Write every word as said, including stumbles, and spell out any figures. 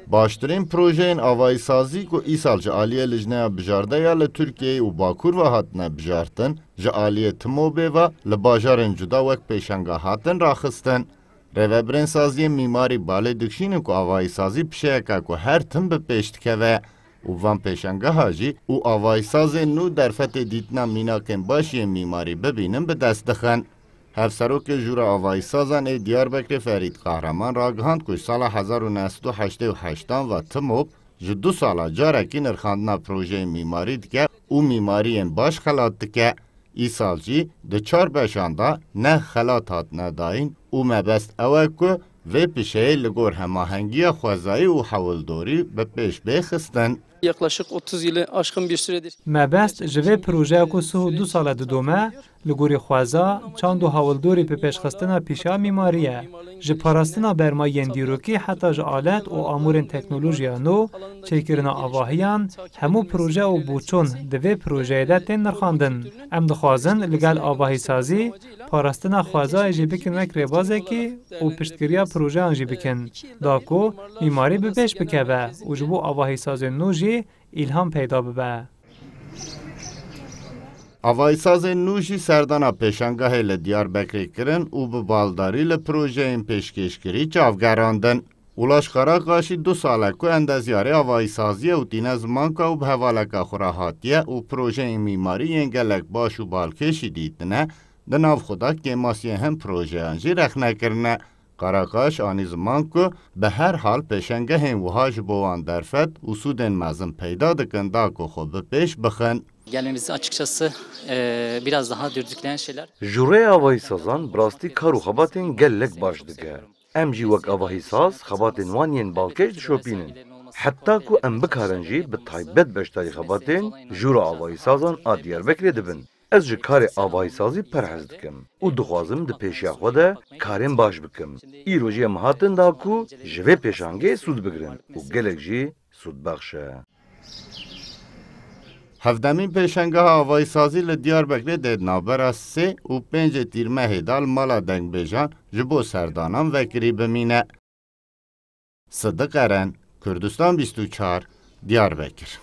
Baştirîn projeyên avayîsazî ku îsal ji aliyê Lijneya Bijarte ya li Tirkiyeyê û Bakur ve hatine bijartin, ji aliyê TMOBê ve li bajarên cuda wek pêşenga hatin raxistin. Rêvebirên saziyên mîmarî balê dikişînin ku avayîsazî pişeyeke ku her tim bi pêş dikeve û van pêşengeha jî û avayîsazên nû derfetê dîtina mînakên baş yên mîmarî bibînin bi dest dixin. Hevserokê Jûra Avayîsazan ê Diyarbekirê Ferîd Qehreman ragihand ku ji sala hezar û neh sed û heştê û heştan ve TMOB ji du sala carekî nirxandina projeyên mîmarî dike û mîmariyên baş xelat dike. Îsal jî di çar beşan de neh xelat hatine dayîn û mebest ew e ku vê pişeyê li gor hemahengiya xwezayî û hewldorî bi pêş bê xistin. Yaklaşık otuz yılı aşkın bir süredir. Mebest ji vê projeya ku sih û du sal e didome, li gorî xweza, çand û hewldorî bi pêşxistina pîşa mîmarî ye. Ji parastina bermayiyên dîrokî heta ji alet û amûrên teknolojiya nû, çêkirina avahiyan, hemû proje û boçûn di vê projeyê de tên nirxandin. Em dixwazin li gel avahîsazî, parastina xwezayê jî bikin wek rêbazekî û piştgiriya projeyan jî bikin, da ku mîmarî bi pêş bikeve û ji bo avahîsazên nû jî îlham peyda bibe. Avayîsazên nû jî serdana pêşangehê li Diyarbekirê kirin û bi baldarî li projeyên pêşkêşkirî çav gerandin. Ulaş Karakaşî du sal e ku endezyarê avayîsaziyê û tîne zimanka û bi hevaleka xwe re hatiye û projeyên mîmarî yên gelek baş û balkêşî dîtine, di nav xwe de kêmasiyên hin projeyan jî rexne kirine. Karakaş anî ziman ku bi her hal pêşengehên wiha ji bo wan derfet û sûdên mezin peyda dikin da ku xwe bi pêş bixin. Gelmemizi açıkçası, eee, biraz daha dürtükleyen şeyler. Jûreyê avahîsazan bi rastî kar û xebatên gelek baş dike. Em jî wek avahîsaz xebatên wan yên balkêş dişopînin. Heta ku em bikarin jî bi taybet beşdarî xebatên Jûra Avahîsazan a Diyarbekirê dibin. Ez ji karê avahîsazî pir hez dikim û dixwazim di pêşiya xwe de karên baş bikim. Îro jî em hatin da ku ji vê pêşangê sûd bigirin û gelek jî sûdbexş e. Hevdemîn pêşengeha avayîsazî li Diyarbekirê dê di navbera sê û pêncê Tîrmehê de li mala dengbêjan ji bo serdanan vekirî bimîne. Sidiq Eren, Kurdistan bîst û çar, Diyarbekir.